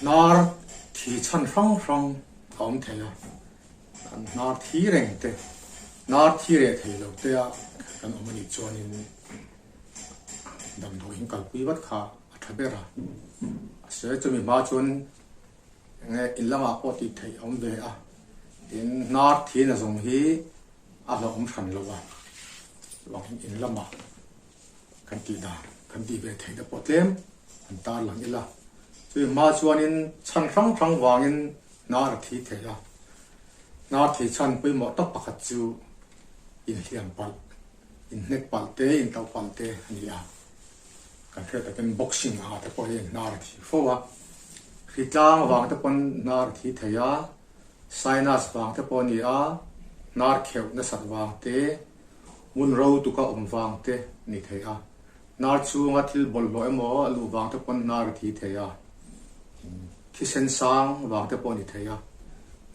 Hnar thi chhan hrang hrang a awm thei a, kan hnar thi reng te, hnar thi reh thei lo te a kan awm a nih chuanin damdawi in kalpui vat kha a tha ber a. Mahse chumi hma chuan enge in lamah pawh tih theih a awm ve a, tin hnar thi na zawng hi a hlauhawm hran lo a, chuvangin in lamah kan tih dan kan tih ve theih te pawh tlem an tar lang ila. Chumi hma chuanin chhan hrang hrang vangin hnar a thi thei a, hnar thi chhan pawimawh tak pakhat chu inhliam palh, inhnek palh te, intauh palh te a ni a. Kan hriat takin boxing ah te pawh hian hnar a thi fo a, hritlang vang te pawn hnar a thi thei a, sinus vang te pawh a ni a, hnar kheuh nasat vang te, hmun ro tuka awm vang te a ni thei a. Hnar chhunga thil bawlhhlawh emaw a luh vang te pawn hnar a thi thei a, thisen sang vang te pawh a ni thei a,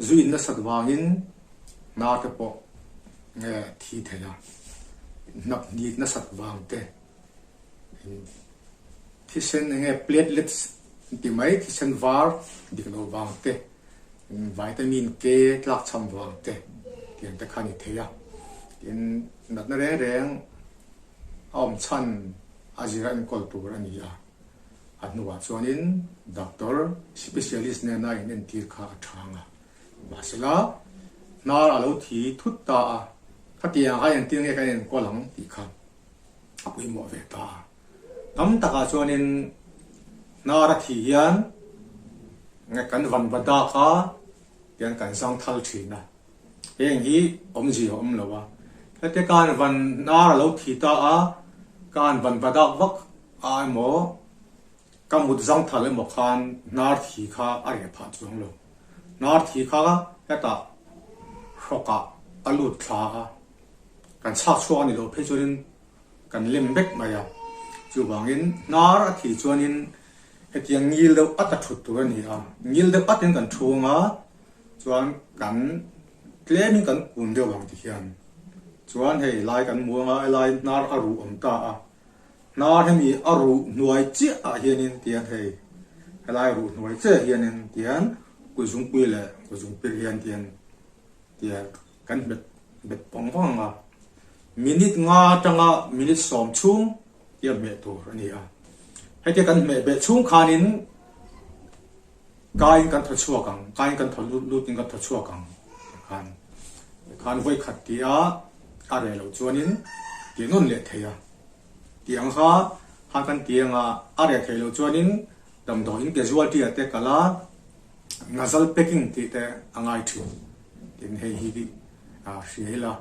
zu in nasat vangin hnar te pawh nge thi thei a, hnap hnit nasat vang te, thisen enge platelets an ti mai thisen var dik loh vang te, vitamin K tlakchham vang te tiang te kha a ni thei a, tin natna reng reng a awm chhan a zir a enkawl tur a ni a, a hnuah chuanin doctor specialist nena in entir kha a thang a, mahsela hnar a lo thi thut ta a, khatiang kha entir nge kan enkawl ang tih kha a pawimawh ve ta a. Tam takah chuanin hnar a thi hian nge kan vanva dak a tiang kan zang thal thin a. Heng hi awmzia a awm lo a, hete kan van hnar a lo thi ta a, kan van va dak vak a emaw, ka mut zang thal emaw khan hnar thi kha a reh phah chuang lo. Hnar thi kha hetah hrawkah a lut thla a, kan chhak chhuak a ni lo phei chuanin kan lem vek mai a. Chuvangin hnar a thi chuanin hetiang ngil deuh at a thut tur a ni a, ngil deuh atin kan thu ang a, Chuan kan tlemin kan kun deuh ang ti hian chuan hei lai kan muang a, helai hnar a ruh awm ta a, hnar hemi a ruh hnuai chiah ah hianin tian hei helai ruh hnuai chiah ah hianin tian kuzungpui leh kuzungpil hian tian tian kan hmet bet vang vang ang a, minute nga atanga minute sawm chhung tiang hmeh tur a ni a, hetia kan hmeh beh chhung khanin Kaiin kan thaw chhuak ang, kaiin kan thaw lut lutin kan thaw chhuak ang tih khan khan vawi khat tih a a reh loh chuanin tih nawn leh thei a. Tih ang kha khan kan ti anga a reh theih loh chuanin damdawiin casualty ah te kal a, nasal packing tih te a ngai thin. Tin hei hi hria ila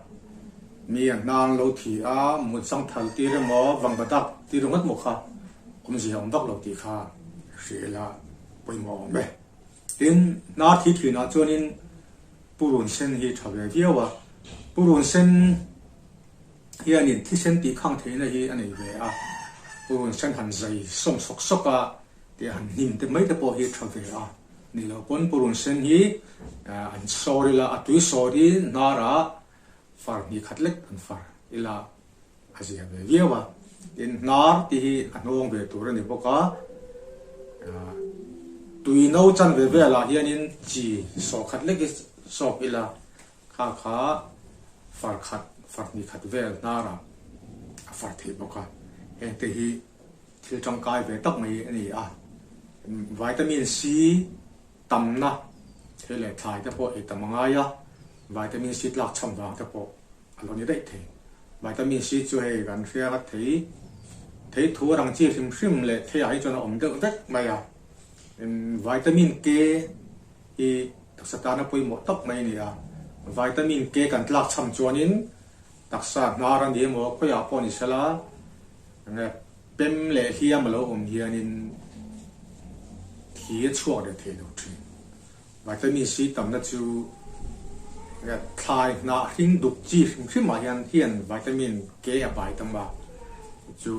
mi a hnang lo thi a, mut sang thal tir emaw vangva dak tir ringawt maw kha awmzia awm vak lo tih kha hria ila. Pawimawh awm e. Tin, hnar thi thinah chuanin purun sen hi tha ve viau a. Purun sen hianin thisen tih khang theihna hi a nei ve a. Purun sen han zai sawm sawk sawk a, tih han hnim te mai te pawh hi tha ve a. Ni lo pawn purun sen hi an sawr ila, a tui sawr hi hnarah far hnih khat lek an far ila. A zia ve viau a, tin hnar tih hi a hnawng ve tur a ni bawk a, tui no chan ve velah hianin chi sawh khat lek hi sawk ila kha kha far khat far hnih khat vel hnarah a far theih bawk a, heng te hi thil tangkai ve tak mai a ni a, vitamin C tamna thei leh thlai te pawh ei tam a ngai a, vitamin C tlak chham vang te pawh. A lo ni daih thei. Vitamin C chu hei kan hria a thei thei thu rang chi hrim hrim leh thei ah hi chuan a awm deuh vek mai a. Vitamin K hi taksa tana pawimawh tak mai a ni a. Vitamin K kan tlak chham chuanin taksa hnar a ni emaw khawiah pawh ni sela enge pem leh hliam a lo awm hianin thi a chhuak leh thei lo thin. Vitamin C tamna chu thlai hnah hring duk chi hrim hrim ah hian hian vitamin K a pai tam a, chu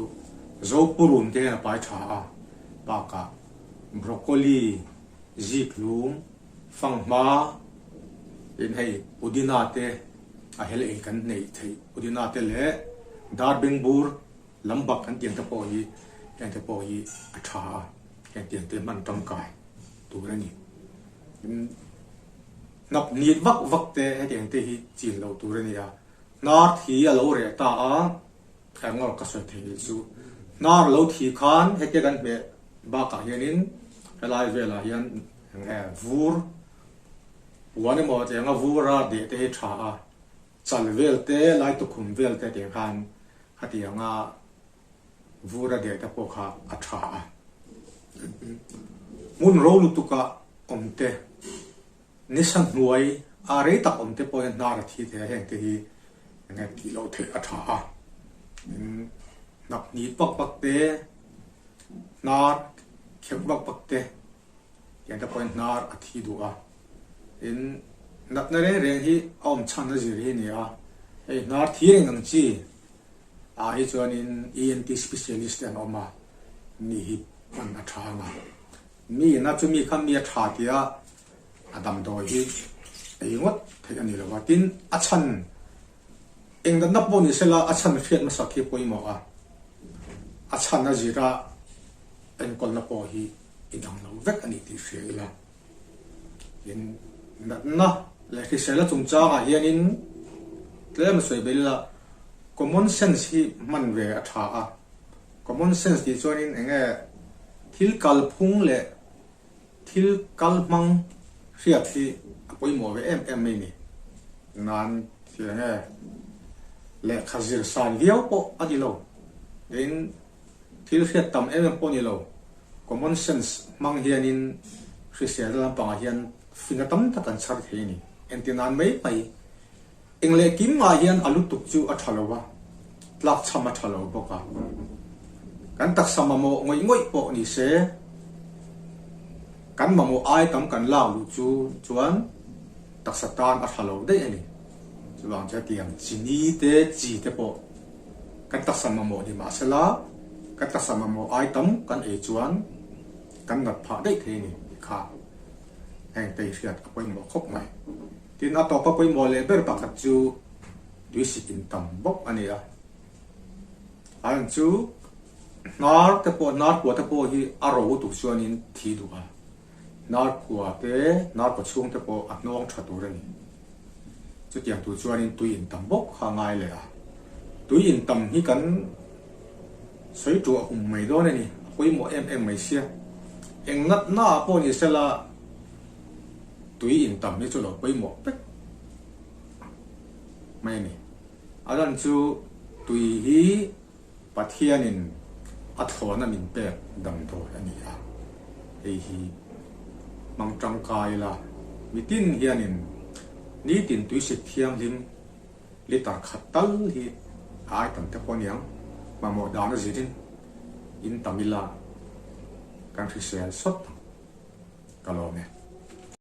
zopurun te hian a pai tha a, bakah broccoli, ziklum, fanghma tin hei pudina te a hel ei kan neih theih pudina te leh darbengbur lam bak kan tiang te pawh hi heng te pawh hi a tha a, heng tiang te hman tangkai. tur a ni. Tin, hnap nit vak vak te hetiang te hi chin loh tur a ni a. Hnar thi a lo reh ta a, engawr ka sawi thei chu hnar lo thi khan hetia kan hmeh bakah hianin helai velah hian eng nge vur puan emaw tianga vura deh te hi tha a, chal vel te lai tukhum vel te tiang khan khatianga vura deh te pawh kha a tha a. Hmun ro lutuka awm te Nisa hnuai a rei tak awm te pawhin hnar a thi thei a, heng te hi enge tih loh theih a tha a. Tin, hnap hnih vak vak te, hnar kheuh vak vak te tiang te pawhin hnar a thi duh a. Tin, natna reng reng hi a awm chhan a zir hi a ni a, hei hnar thi reng ang chi ah hi chuanin ENT specialist te an awm a, mi hi hman a tha ang a. Mi ina chumi kha mi a tha tia a damdawi hi ei ngawt theih a ni lo a, tin a chhan eng natna pawh ni sela a chhan hriat hmasak hi pawimawh a, a chhan a zira enkawlna pawh hi inang lo vek a ni tih hria ila. Tin natna leh hrisela chungchangah hianin tlem a sawi belh ila common sense hi hman ve a tha a. Common sense tih chuanin eng nge thil kalphung leh thil kal hmang hriat hi a pawimawh ve em em mai ni. Nan thil eng nge lehkha zir san viau pawh a ni lo. Tin, thil hriat tam em em pawh a ni lo. Common sense hmang hianin hriselna lampangah hian fina tam tak an chhar thei a ni. Engti nan mai mai. Eng leh kim ah hian a lutuk chu a tha lo a, tlakchham a tha lo bawk a. Kan taksa mamawh ngawih ngawih pawh ni se, kan mamawh ai tam kan lak luh chu chuan taksa tan a tha lo daih a ni. Chuvang chu hetiang chini te chi te pawh kan taksa mamawh ni mahsela kan taksa mamawh ai tam kan ei chuan kan nat phah daih thei a ni tih kha heng te hi hriat a pawimawh khawp mai. Tin, a tawpa pawimawh leh ber pakhat chu tuisik in tam bawk a ni a. An chu hnar te pawh, hnar kua te pawh hi a ro tuk chuanin thi duh a. Hnar kua te, hnar kua chhung te pawh a hnawng tha tur a ni. Chutiang tur chuanin tui in tam bawk kha a ngai leh a. Tui in tam hi kan sawi tuah hum mai dawn a ni. A pawimawh em em mai sia. Eng natna ah pawh ni sela, Tui in tam hi chu lo pawimawh vek mai a ni. A lan chu tui hi Pathianin a thlawna min pek damdawi a ni a, hei hi hmang tangkai ila mitin hianin nitin tuisik thianghlim litre khat tal hi a ai tam te pawh a niang, mamawh dan a zirin in tam ila kan hrisel sawt ang. Ka lawm e.